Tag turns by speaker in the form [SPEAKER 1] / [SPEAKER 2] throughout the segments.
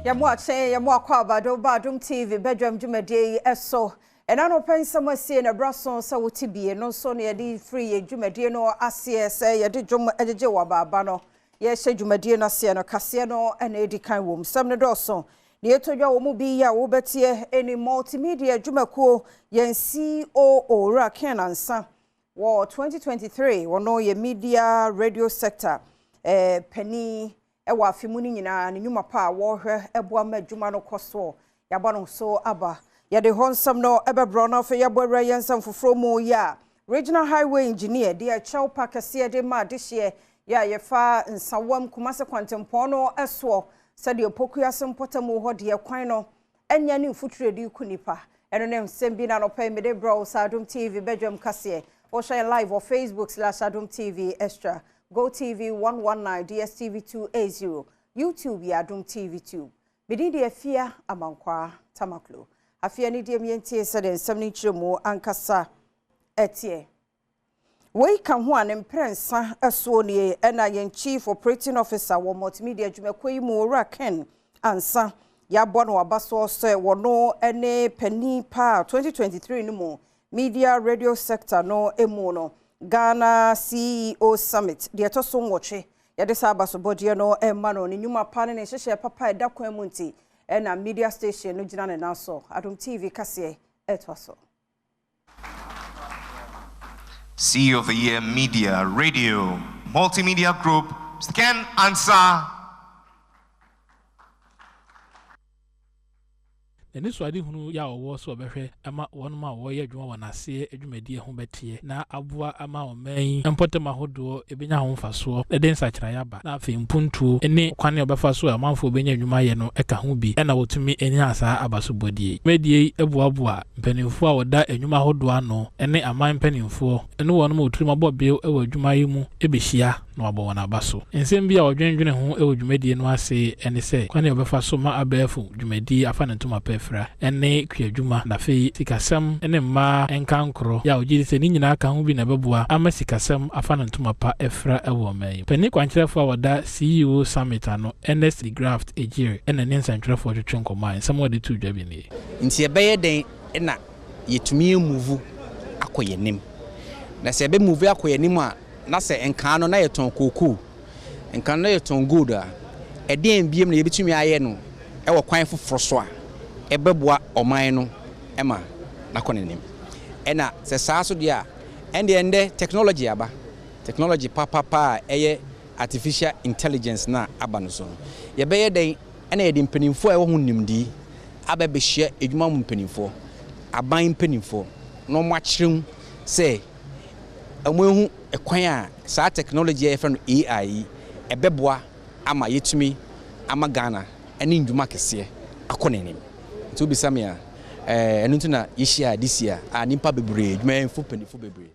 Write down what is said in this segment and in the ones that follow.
[SPEAKER 1] Yɛmo akyɛn, yɛmo akɔ abado ba Adom TV badwam dwumadie yi so. Ɛna no pɛ nsɛm asie na ɛbra so sɛ wote bie no nso na yɛde firi yɛn dwumadie no aseɛ sɛ yɛde dwom agyegye wɔ abaaba no. Yɛhyɛ dwumadie no aseɛ no, kaseɛ no ɛna ɛdi kan wɔ mu. Sɛm no dɔɔso. Deɛ ɛtɔ dwa wɔ mu bi yi a wobɛteɛ ɛne multimedia dwumakuo yɛn COO Owura Ken Ansa wɔ 2023 wɔno yɛ media radio sector panin ɛwɔ afe mu no nyinaa ne nnwuma pa a wɔrehwɛ ɛboa ma adwuma no kɔ soɔ. Yɛabɔ no so aba. Yɛde hɔ nsɛm no ɛbɛbrɛ no afei yɛabɔ awura yɛn nsɛm foforɔ mu yi a regional highway engineer de ɛkyɛw pa kɛseɛ de ma adehyeɛ yɛ a yɛfa Nsawam Kumase kwantempɔn no ɛsoɔ sɛdeɛ Pokuase mpɔtam hɔ deɛ kwan no ɛnyɛ ne mfuturo de ku nipa. Ɛno ne nsɛm bi na nɔpɛ mede brɛ wo sɛ Adom TV badwam kaseɛ. Wɔhwɛ live wɔ Facebook /Adom TV Extra, Go TV 119, DSTV 280, YouTube yɛ Adom TV Tube. Mede deɛ Afia Amankwaa Tamaklo. Afia ne deɛ mientie sɛdeɛ nsɛm no nkyerɛ mu ankasa ɛteɛ. Wei ka ho a ne mprɛnsa ɛsoɔ nie ɛna yɛn chief operating officer wɔ multimedia dwumakuo yi mu Owura Ken Ansa yɛabɔ no aba soɔ sɛ wɔno ne panin pa 2023 no mu media radio sector no emu no Ghana CEO Summit deɛ ɛtɔ so 8 yɛde saa abasobɔdeɛ no ɛma no ne nnwuma pa ne ne nhyehyɛ papa ɛda kwan mu nti ɛna media station no gyina ne nan so. Adom TV kaseɛ ɛtoa so.
[SPEAKER 2] CEO of the Year Media Radio Multimedia Group, Mr. Ken Ansa.
[SPEAKER 3] N'ani so adehunu yɛ a ɔwɔ so ɔbɛhwɛ ama wɔnom a wɔyɛ adwuma wɔ n'aseɛ adwumadie ho bɛteɛ na aboa ama ɔman yi mpɔtam ahodoɔ ebɛnya ho mfasoɔ ɛde nsakyeraeɛ aba na afei mpuntuo ne kwan a ɔbɛfa so a ɔmanfoɔ bɛnya adwuma yɛ no ɛka ho bi ɛna wɔtumi anya saa abasobɔdie. Dwumadie yi boaboa mpanimfoɔ a wɔda adwuma ahodoɔ ano ne aman mpanimfoɔ ne wɔnom a wɔtirim abɔ bew wɔ adwuma yi mu bɛhyia na wabɔ wɔn aba so. Nsɛm bi a wɔdwendwene ho wɔ dwumadie no ase ne sɛ kwan a wɔbɛfa so ma abɛɛfo dwumadie afa ne ntoma pa afira ne kuadwuma na afei sikasɛm ne mmaa nkankorɔ yɛ a wɔgye di sɛ ne nyinaa ka ho bi na ɛbɛboa ama sikasɛm afa ne ntoma pa afira wɔ ɔman yi. Panin kwankyerɛfoɔ a wɔda CEO Summit ano Ernest de Graft Egyir ɛna ne nsɛntwerɛfoɔ twetwe nkɔmmɔ a nsɛm a wɔde too dwa bi nie.
[SPEAKER 4] Nti yɛbɛyɛ dɛn na yɛtumi amove akɔ yɛn anim? Na sɛ yɛbɛmove akɔ yɛn anim a, na sɛ nkaa no na yɛtɔn kookoo, nkaa no na yɛtɔn gold a, ɛdeɛn biom na yɛbɛtumi ayɛ no ɛwɔ kwan foforɔ so a ɛbɛboa ɔman no ɛma n'akɔ n'anim? Ɛna sɛ saa so deɛ a, ɛndeɛ ndɛ technology aba, technology papapa a ɛyɛ artificial intelligence na aba no so no, yɛbɛyɛ dɛn ɛna yɛde mpanimfoɔ a ɛwɔ ho nimdii aba bɛhyia adwuma mu mpanimfoɔ, aban mpanimfoɔ, na wɔn akyerɛ mu sɛ wɔn ehu ɛkwan a saa technology a yɛfrɛ no AI yi ɛbɛboa ama yɛtumi ama Ghana ɛne ndwuma kɛseɛ akɔ n'anim. Nti wobisa me a, ɛno nti na yɛhyia this year a nipa bebree, adwumayɛfo mpanimfoɔ bebree.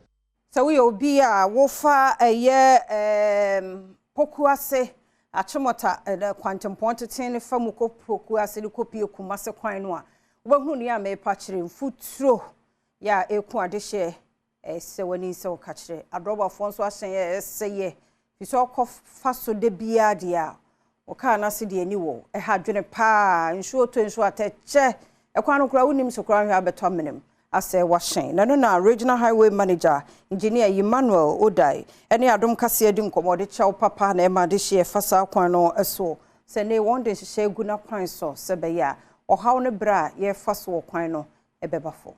[SPEAKER 1] Sɛ woyɛ obi a wofa ɛyɛ Pokuase Achimota kwantempɔn teten ne fa mu kɔ Pokuase de kɔpie Kumase kwan no a, wobɛhunu nea mepa kyerɛ mfuturo yɛ a ɛku adehyɛ ɛsɛ w'ani sɛ woka kyerɛ adrɔbafoɔ nso ahyɛn yɛ ɛsɛ yɛ fi sɛ ɔkɔ fa so de biara deɛ a wɔkaa n'ase deɛ ani wɔ ɛha adwene paa. Nsuo tɔ nsuo atɛkyɛ ɛkwan no koraa wonim so koraa hwɛ abɛtɔ amenem asɛ wahyɛn na no na regional highway manager engineer Emmanuel Odai ɛne Adom kaseɛ di nkɔmmɔ de kyɛw papa na ɛma de hyɛ fa saa kwan no so sɛ ne wɔn de nhyehyɛ gu n'akwan so sɛ bɛyɛ a ɔhaw no berɛ a yɛfa so wɔ kwan no ɛbɛba fam.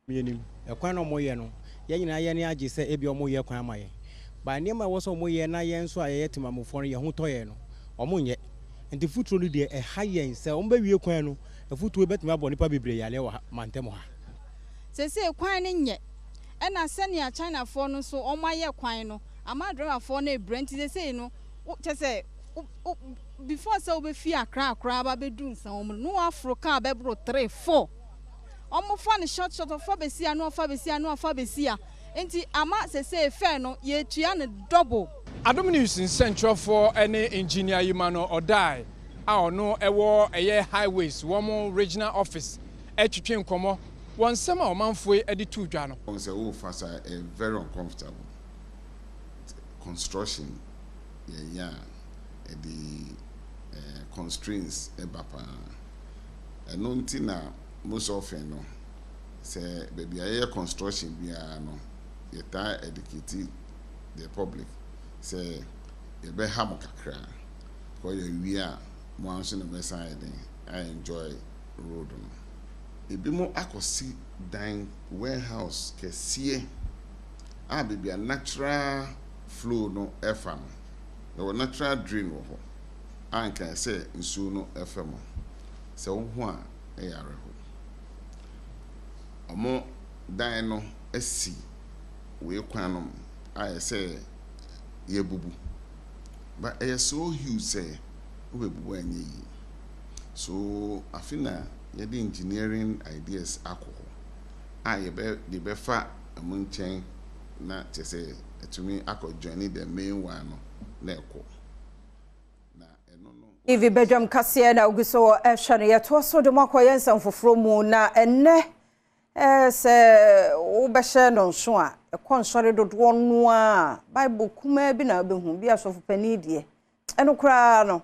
[SPEAKER 5] Yɛnim ɛkwan na ɔmoyɛ no, yɛn nyinaa yɛn ani agye sɛ ebi ɔmoyɛ kwan ama yɛn ba nneɛma a ɛwɔ sɛ ɔmoyɛ na yɛn nso a yɛyɛ temamufoɔ no yɛn ho tɔ yɛn no, ɔmo nyɛ. Nti futuro no deɛ ɛha yɛn sɛ ɔmo bɛwie kwan no, afutuo bɛtumi abɔ nipa bebree yareɛ wɔ ha mantam ha.
[SPEAKER 6] Sɛsɛ kwan no nyɛ ɛna sɛnea Chinafoɔ no nso ɔmo ayɛ kwan no ama driverfoɔ no ebrɛ. Nti sɛsɛ no kyɛ sɛ before sɛ wobɛfi Accra koraa ba bɛdu Nsawam no na waforo kaa bɛboro 3 4. Ɔmo fa no short short, ɔfa bɛsi a na ɔfa bɛsi a na ɔfa bɛsi a, nti ama sɛsɛ fare no yɛtua no double.
[SPEAKER 7] Adom News nsɛntwerɛfoɔ ne engineer Emmanuel Odai a ɔno ɛwɔ ɛyɛ highways wɔn regional office ɛtwitwe nkɔmmɔ wɔ nsɛm a ɔmanfoɔ yi de to dwa no.
[SPEAKER 8] Wɔn sɛ wofa sa ɛyɛ very uncomfortable. Construction yɛyɛ a ɛde Constraints ba paa. Ɛno nti na most often no, sɛ baabi a yɛyɛ construction biara no, yɛtaa educate the public sɛ yɛbɛha mo kakra, because yɛwie a, mo ara nso na mobɛsan ayɛ den a enjoy road no. Ebinom akɔsi dan, warehouse kɛseɛ a baabi a natural flow no fa no, yɛwɔ natural drain wɔ hɔ a nka ɛsɛ nsuo no fa mu. Sɛ wohu a, ɛyɛ awerɛho. Wɔn dan no asi wei kwan no mu a ɛsɛ yɛbubu. But ɛyɛ so huge sɛ wobɛbubu a ɛnyɛ yie. So afe na yɛde engineering ideas akɔ hɔ a yɛbɛ de bɛfa wɔn nkyɛn na kyerɛ sɛ atumi akɔ join the main one no na ɛkɔ. Na ɛno no.
[SPEAKER 1] TV badwam kaseɛ na ogu so ɛhwɛ no. Yɛtoa so de mu akɔ yɛn nsɛm foforɔ mu. Na ɛnnɛ sɛ wobɛhyɛ no nso a, ɛkɔ nsɔre dodoɔ no a, Bible kumaa bi na wobɛhu bi, asɔfo panin deɛ, ɛno koraa no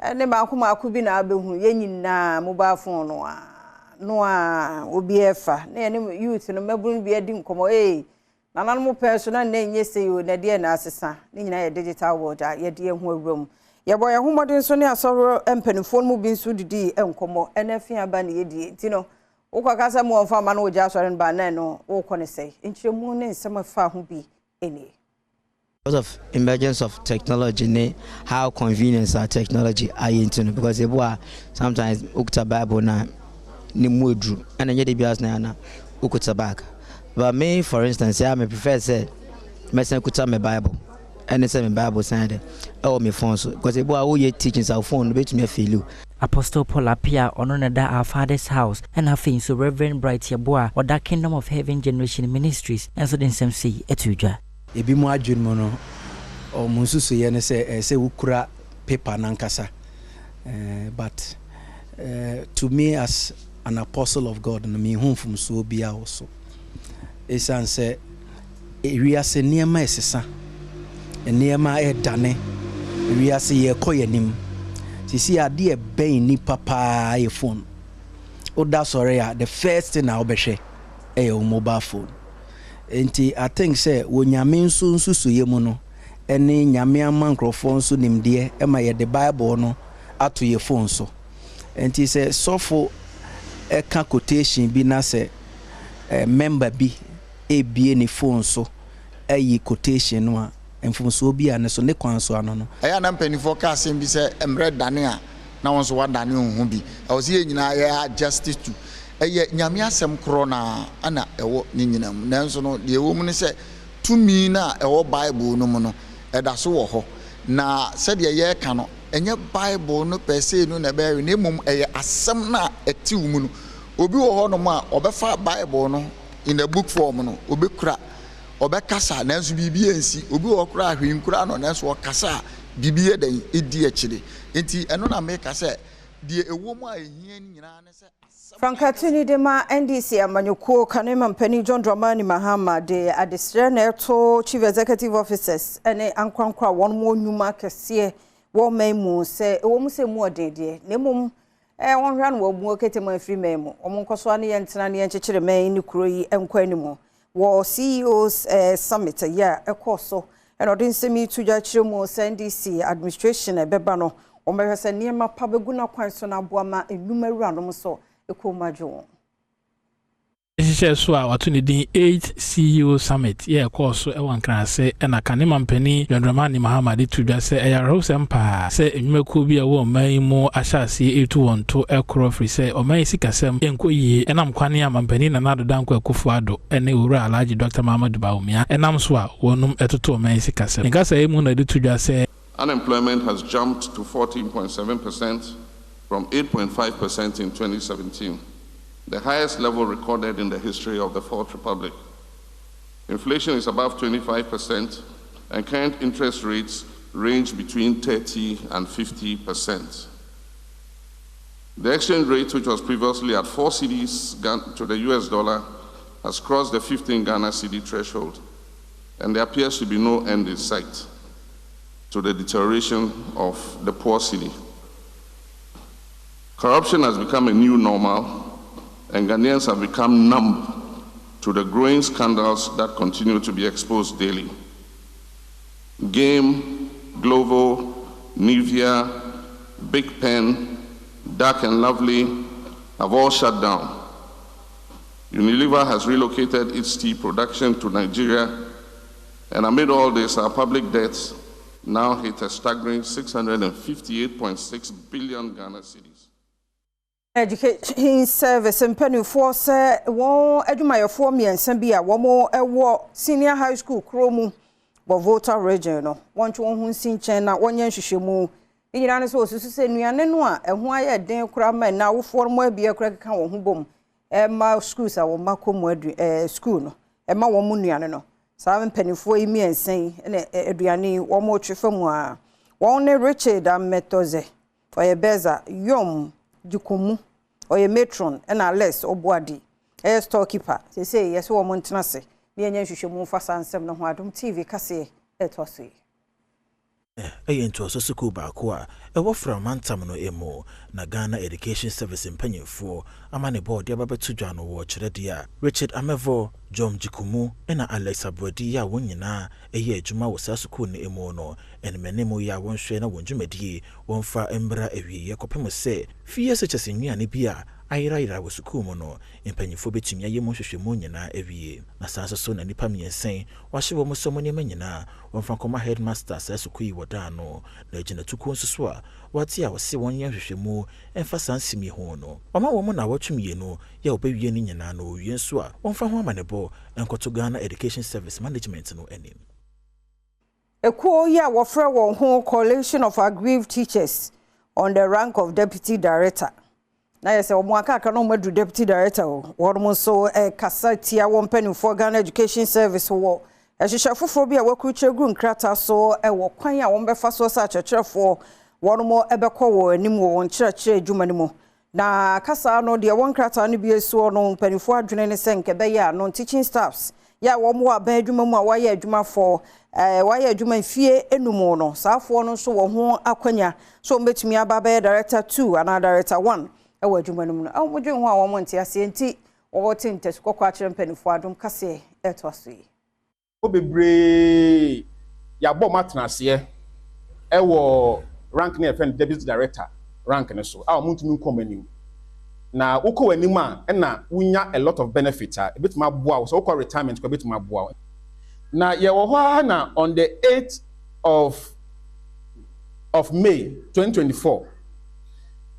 [SPEAKER 1] ɛne maako maako bi na wobɛhu. Yɛn nyinaa mobile phone no a obi ɛfa na yɛne youth no, mmabunu bi adi nkɔmmɔ. Ee, nananom pɛɛ so na nnɛ nyɛ sɛ o, na deɛ na asesa ne nyinaa yɛ digital world a yɛde yɛn ho awura mu. Yɛbɔ yɛn ho mmɔden nso ne asɔre mpanimfoɔ no mu bi nso didi nkɔmmɔ. Ɛna fi aba ne yɛdie nti no, wokɔka sɛ mo wɔmfa ma no, wogya asɔre no ba na no wokɔ ne sɛ nkyerɛmu ne nsɛm ɛfa ho bi nie.
[SPEAKER 9] Because of emergence of technology ne how convenience our technology ayɛ nti no, because ebu a sometimes okuta Bible na ne mu eduru, ɛna nyɛ de bi asena na okuta bag. But me, for instance, yeah, me prefer sɛ mɛsan kuta me Bible ɛne sɛ me Bible san de ɛwɔ me phone so, because ebu a woyɛ teachings a, phone no betumi afail o.
[SPEAKER 10] Apostle Paul Apia, ɔno na da Our Father's House, ɛna afei nso Reverend Bright Yeboah, ɔda Kingdom of Heaven Generation Ministries, ɛnso de nsɛm sei ɛto dwa.
[SPEAKER 11] Ebi mu adwene mu no, ɔmo nsusuiɛ ne sɛ ɛyɛ sɛ wokura paper nankasa, but to me as an apostle of God no, mehu mfomsoɔ biara wɔ so, ɛsiane sɛ ewiase nneɛma ɛsesa, nneɛma ɛdane, ewiase yɛkɔ yɛn anim. Sisi adeɛ ɛbɛn nipa paa yɛ phone. Woda sɔre a, the first thing a wobɛhwɛ ɛyɛ wo mobile phone. Nti I think sɛ wɔ Nyame nso nsusuiɛ mu no, ɛne Nyame ama nkurɔfoɔ nso nimdeɛ ɛma yɛde Bible no ato yɛ phone so. Nti sɛ sɔfo ɛka quotation bi na sɛ member bi ebie ne phone so ɛyi quotation no a, mfomsoɔ bi a ne so ne kwan so ano no.
[SPEAKER 12] Ɛyɛ na mpanimfoɔ ka asɛm bi sɛ mmerɛ dane a, na wɔn nso wadane wɔn ho bi. Ɛwɔ sɛ yɛn nyinaa yɛ adjust to. Ɛyɛ Nyame asɛm korɔ na ana ɛwɔ ne nyinaa mu, nanso no deɛ ɛwɔ mu ne sɛ tumi no a ɛwɔ Bible no mu no ɛda so wɔ hɔ. Na sɛdeɛ yɛreka no, ɛnyɛ Bible no pɛ sei no na ɛbɛyɛ, na mmom ɛyɛ asɛm no a ɛte wo mu no. Obi wɔ hɔnom a ɔbɛfa Bible no in a book form no, ɔbɛkura, ɔbɛkasa, nanso biribi ansi. Obi wɔ hɔ koraa, hwee nkura no, nanso ɔkasa a, biribi yɛ dɛn ɛdi akyire. Nti ɛno na meka sɛ deɛ ɛwɔ mu a ɛhia nyinaa ne sɛ
[SPEAKER 1] Frankatuni de ma NDC amanyɔkuo, kane mampanin John Dramani Mahama de adesrɛ na ɛto chief executive officers ne ankorankora a wɔn mu nnwuma kɛseɛ wɔ ɔman mu sɛ ɛwɔ mu sɛ mu ɔden deɛ, na mmom wɔn hwɛ no wɔn mu kete mu afiri man mu, wɔn nkɔ so ne yɛn ntena ne yɛn kyekyere man ne kuro yi nkɔ anim. Wɔ CEOs summit yɛ a ɛkɔɔ so ɛna ɔde nsɛm yi to dwa kyerɛ mu sɛ NDC administration ɛbɛba no, wɔn bɛhwɛ sɛ nneɛma pa bɛgu n'akwan so na aboa ma nnwuma wuranom so ɛkɔn mu adwo wɔn.
[SPEAKER 3] Nhyehyɛ so a wato ne din 8 CEO Summit yɛ ɛkɔɔ so ɛwɔ Nkrase, ɛna kane mampanin John Dramani Mahama de to dwa sɛ ɛyɛ awerɛhosɛm paa sɛ nnwumakuo bi a ɛwɔ ɔman yi mu ahyɛ aseɛ ɛretu wɔn to ɛkorɔ, firi sɛ ɔman yi sikasɛm ɛnkɔ yie, ɛnam kwane a mampanin Nana Addo Dankwa Akufo Addo ɛne Owura Alhaji Dr Mahamudu Bawumia ɛnam so a wɔnom ɛtoto ɔman yi sikasɛm. Ne nkasa yi mu na ɛde to dwa sɛ
[SPEAKER 8] Unemployment has jumped to 14.7% from 8.5% in 2017, the highest level recorded in the history of the Fourth Republic. Inflation is above 25%, and current interest rates range between 30 and 50%. The exchange rate, which was previously at 4 cedis to the US dollar, has crossed the 15 Ghana cedi threshold, and there appears to be no end in sight to the deterioration of the poor cedi.
[SPEAKER 13] Corruption has become a new normal, and Ghanaians have become numb to the growing scandals that continue to be exposed daily. Game, Glovo, Nivea, Big Pen, Dark and Lovely have all shut down. Unilever has relocated its tea production to Nigeria, and amid all this, our public debts now hit a staggering 658.6 billion Ghana cedis.
[SPEAKER 1] Education Service mpanimfoɔ sɛ wɔn adwumayɛfoɔ mmiɛnsa bi a wɔn wɔ Senior High School kuro mu wɔ Volta Region no, wɔntwe wɔn ho nsi nkyɛn na wɔnyɛ nhwehwɛmu. Ne nyinaa ne sɛ wɔsusu sɛ nnuane no a ɛho ayɛ den koraa ma ɛnna awofoɔ no mu abien koraa keka wɔn ho bom ma schools a wɔn mma kɔ mu adu ɛɛ school no ɛma wɔn mu nnuane no. Saa mpanimfoɔ yi mmiɛnsa yi na aduane yi wɔretwe fa mu a wɔn ne Richard Ametɔze ɔyɛ Beza, Yom Gikomu ɔyɛ matron ɛna Alex Obuadi ɛyɛ storekeeper. Seesei yɛsɛ wɔn ntena ase na yɛnyɛ nhwehwɛmu mfa saa nsɛm no ho. Adom TV kaseɛ ɛtoa so yi.
[SPEAKER 14] Ɛyɛ ntoaso sukuu baako a ɛwɔ Fra mantam no mu, na Ghana Education Service mpanyimfoɔ amanebɔ a wɔde aba abɛto dwa no wɔ kyerɛ deɛ a Richard Amevor, John Gyikumu na Alex Aboadi a wɔn nyinaa yɛ adwuma wɔ saa sukuu no mu no animanim yɛ a wɔnhwɛ na wɔn dwumadie wɔmfa mmra awieɛ kɔpem sɛ fie SHS nnuane bi a ayerayera wɔ sukuu mu no mpanyimfoɔ bɛtumi ayɛ mu nhwehwɛmu nyinaa awie. Na saa nso so na nnipa mmiɛnsa yi wɔahyɛ wɔn sɛ wɔn nneɛma nyinaa Wɔmfa nkɔma headmaster saa sukuu yi wɔ da ano, na agyinatukuo nso so a wɔate a wɔse wɔnyɛ nhwehwɛmu mfa saa nsem yi ho no, wɔama wɔn nnawɔtwe mmienu yɛ a wɔbɛwie ne nyinaa na wɔwie nso a wɔmfa ho amanebɔ nkɔto Ghana Education Service Management no anim.
[SPEAKER 1] Ekuo yi a wɔfrɛ wɔn ho Coalition of Aggrieved Teachers on the rank of Deputy Director Na yɛ sɛ wɔn akaka na wɔn aduru deputy director o. Wɔn nso ɛkasa tia wɔn mpanimfoɔ Ghana Education Service wɔ nhyehyɛ foforɔ bi a wɔakurukyerɛ gu nkrataa so wɔ kwan a wɔbɛfa so sɛ akyerɛkyerɛfoɔ wɔn bɛkɔ wɔn anim wɔ wɔn nkyerɛkyerɛ adwuma no mu. Na kasa no deɛ wɔn nkrataa no bi soɔ no mpanimfoɔ adwene ne sɛ nka ɛbɛyɛ a non-teaching staffs yɛ a wɔn wɔ aban adwuma mu a wɔayɛ adwuma fɔ ɛɛ wɔayɛ adwuma mfie enum no, saa afoɔ no nso wɔ ho akwanya sɛ wɔbɛtumi aba abɛyɛ director two anaa director one wɔ adwuma no mu no. Wɔn dwen ho a wɔn nte aseɛ nti wɔte ntasu kɔkɔɔ akyerɛ mpanimfoɔ adom kaseɛ ɛtoa so yi.
[SPEAKER 15] Bebree yɛabɔ wɔn atenaseɛ wɔ rank no a yɛfrɛ no deputy director rank no so a wɔntumi nkɔ wɔn anim. Na wokɔ w'anim a ɛna wonya a lot of benefit a ɛbɛtumi aboa wo sɛ wokɔ retirement koraa ɛbɛtumi aboa wo. Na yɛwɔ hɔ ara na on the 8th of of May 2024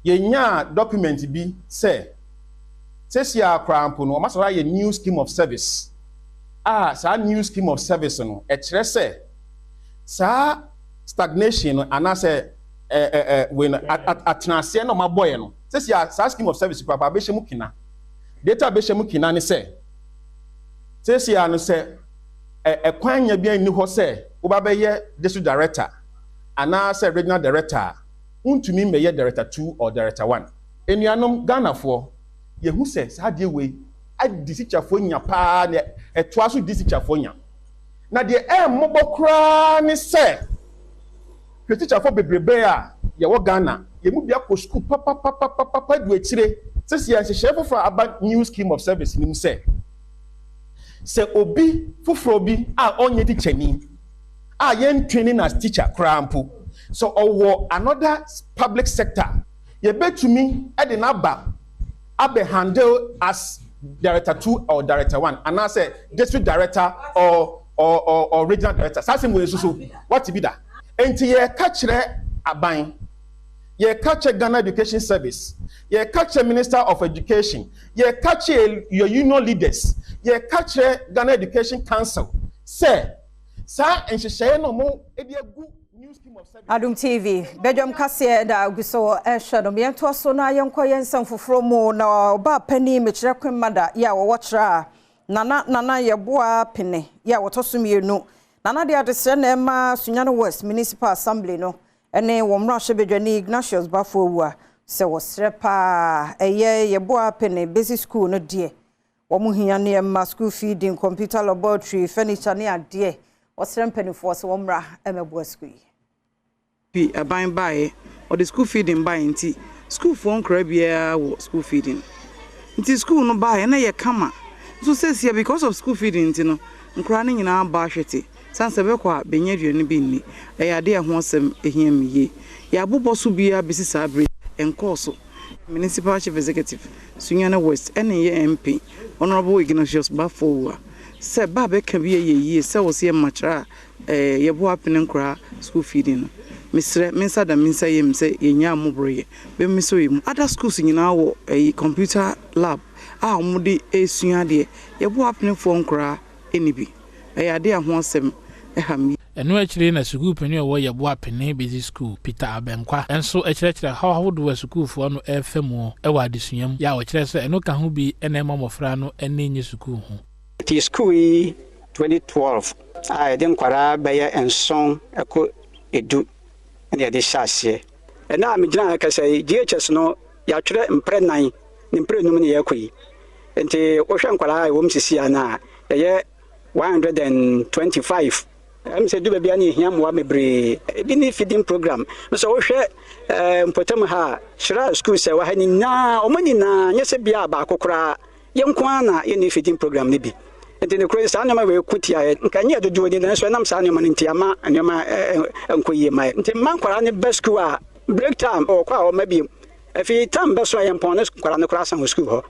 [SPEAKER 15] yɛnyaa document bi sɛ seesei ara koraa mpo no wɔasɔre ayɛ new scheme of service a saa new scheme of service no ɛkyerɛ sɛ saa stagnation no anaasɛ ɛ ɛ ɛ wei no atenaseɛ na wɔabɔeɛ no sɛsi a saa scheme of service koraa abɛhyɛ mu kina. Deɛ ɛti abɛhyɛ mu kina ne sɛ sɛsi a no sɛ ɛ ɛkwan nya bi nni hɔ sɛ woba bɛyɛ district director anaasɛ regional director a wontumi mmɛyɛ director two or director one. Anuanom Ghanafoɔ, yɛhu sɛ saa adeɛ wei adi sikyafoɔ nya paa na ɛtoa so di sikyafoɔ nya. Na deɛ ɛmmɔbɔ koraa ne sɛ, hwɛ tikyafoɔ bebrebe a yɛwɔ Ghana, yɛn mu bi akɔ sukuu papapapapapa adu akyire. Seesei nhyehyɛeɛ foforɔ a aba New Scheme of Service no mu sɛ, sɛ obi foforɔ bi a ɔnyɛ tikyani a yɛntraini no as teacher koraa mpo, sɛ ɔwɔ another public sector a, yɛbɛtumi de no aba abɛ handle as director two or director one anaasɛ district director or or or, or regional director. Saa asɛm wei nso so wate bi da? Enti yɛka kyerɛ aban, yɛka kyerɛ Ghana Education Service, yɛka kyerɛ Minister of Education, yɛka kyerɛ your union leaders, yɛka kyerɛ Ghana Education Council sɛ saa nhyehyɛeɛ no wɔn de agu new scheme of service.
[SPEAKER 1] Adom TV, badwam kaseɛ da gu so rehwɛ no. Yɛntoa so na yɛnkɔ yɛn nsɛm foforɔ mu. Na ɔbaa panin mekyerɛ Queen-Mother yi a wɔwɔ kyerɛ a Nana Nana Yeboah Pene yi a wɔtɔ so mmienu. Nana de adesrɛ na ɛma Sunyani West Municipal Assembly no ne wɔn mmarahyɛbadwani Ignatius Baffour Awuah sɛ wɔsrɛ paa ɛyɛ Yeboah Pene Basic School no deɛ wɔn hia nneɛma, school feeding, computer laboratory, furniture ne adeɛ. Wɔsrɛ mpanimfoɔ sɛ wɔmmra mmɛboa sukuu yi.
[SPEAKER 16] Fi aban baeɛ, ɔde school feeding baeɛ nti Sukuufoɔ nkwadaa biara wɔ school feeding. Nti school no baeɛ na ɛyɛ kama. Nso seesia because of school feeding nti no, nkwadaa no nyinaa bɔ ahwete. Sane sɛ bɛkɔ a bɛnya aduane bi nni. Ɛyɛ adeɛ a ɛho asɛm hia me yie. Yɛabobɔ so biara bɛsi saa berɛ yi, ɛnkɔɔ so. Municipal Chief Executive, Sunyani West ɛne yɛ MP, Honourable Ignatius Baffour sɛ ba a bɛka bi yɛ yie sɛ wɔ sɛ yɛ mmakyerɛ a yɛboa apene nkoraa school feeding no. Mesrɛ, me nsa da me nsa yam sɛ yɛnyaa mmɔborɔyɛ bɛmesɔ yɛ mu. Other schools nyinaa wɔ ɛyi computer lab a wɔde resua adeɛ. Yɛboa apenefoɔ nkoraa ɛnni bi. Ɛyɛ adeɛ a ho asɛm ɛha me.
[SPEAKER 3] Ɛno akyiri na sukuu panin a ɔwɔ Yeboah Pene Basic School, Peter Abenkwa, nso kyerɛkyerɛ haw ahodoɔ a sukuufoɔ no refa mu wɔ adesua mu, yɛ a ɔkyerɛ sɛ ɛno ka ho bi na ɛma mmɔfra no ani nnye sukuu ho.
[SPEAKER 17] Nti sukuu yi 2012 a yɛde nkwadaa bɛyɛ nson kɔ edu na yɛde hyɛ aseɛ. Ɛnnɛ a megyina ha rekasa yi, JHS no yɛatwerɛ mprɛ nnan ne mprɛ num na yɛrekɔ yi. Nti wohwɛ nkwadaa a ɛwɔ mu sisi a no a, yɛyɛ 125. Ɛm sɛ du baabi a na yɛhia mmoa bebree. Ebi ne feeding program. Sɛ wohwɛ eh, mpɔtam ha a, hyira schools a ɛwɔ ha nyinaa, wɔn nyinaa, nyɛ sɛ bia baako koraa, yɛn nko ara na yɛnni feeding program no bi. Nti nokorɛ saa nneɛma wei ko tia yɛ. Nka ɛnyɛ dodoɔ ni, nanso ɛnam saa nneɛma no nti ama nneɛma nkɔ yie ma yɛ. Nti mma nkwadaa no ba school a, break time wɔkɔ a wɔmma bio. Afei time bɛso a yɛmpɔn ne nkwadaa no koraa san wɔ school hɔ.